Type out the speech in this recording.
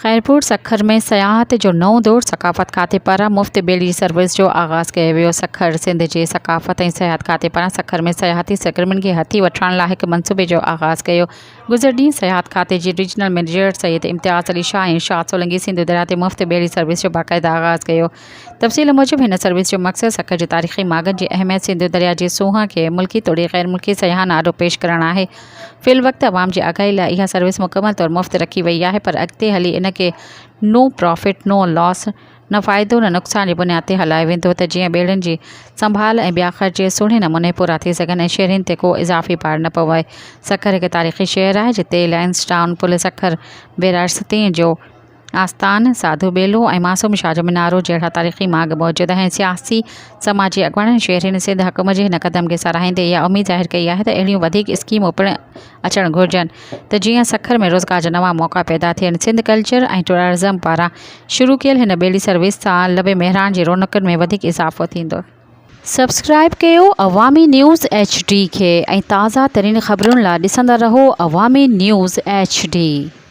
خيرپور سکر ۾ سياحت جو نئون دور، ثقافت کاتي پاران مفت ٻيڙي سروس جو آغاز ڪيو ويو. سکر، سنڌ جي ثقافت ۽ سياحت کاتي پاران سکر ۾ سياحتي سرگرمين کي هٿي وٺرائڻ لاء هڪ منصوبي جو آغاز ڪيو. گذريل ڏينهن سياحت کاتي جي ريجنل مئنيجر سيد امتياز علي شاهه ۽ ارشاد سولنگي سنڌو درياء تي مفت ٻيڙي سروس جو باقاعده آغاز ڪيو. تفصيل موجب هن سروس جو مقصد سکر جي تاريخي ماڳن جي اهميت، سنڌو درياء جي سونهن کي ملڪي توڙي غير ملڪي سياحن آڏو پيش ڪرڻ آهي. في الوقت عوام جي آگاهي لاء اها سروس مڪمل طور مفت رکي وئي آهي پر اڳتي هلي ان کي نو پرافٽ نو لاس، نه فائدو نه نقصان، جي بنياد تي هلايو ويندو ته جيئن ٻيڙين جي سنڀال ۽ ٻيا خرچ سهڻي نموني پورا ٿي سگهن ۽ شهرين تي ڪو اضافي بار نه پوي. سکر هڪ تاريخي شهر آهي جتي لئنسڊائون پل، سکر بئراج، ستين جو آستان، ساڌو ٻيلو ۽ معصوم شاهه جو منارو جهڙا تاريخي ماڳ موجود آهن. سياسي، سماجي اڳواڻن شهرين سنڌ حڪومت جي هن قدم کي ساراهيندي اها اميد ظاهر ڪئي آهي ته اهڙيون وڌيڪ اسڪيمون پڻ اچڻ گهرجن ته جيئن سکر ۾ روزگار جا نوان موقعا پيدا ٿين. سنڌ ڪلچر ۽ ٽوئرزم پاران شروع ڪيل هن ٻيڙي سروس سان لب مهراڻ جي رونقن ۾ وڌيڪ اضافو ٿيندو. سبسڪرائيب ڪيو عوامي نيوز ايڇ ڊي کي ۽ تازه ترين خبرن لا ڏسندا رهو عوامي نيوز ايڇ ڊي.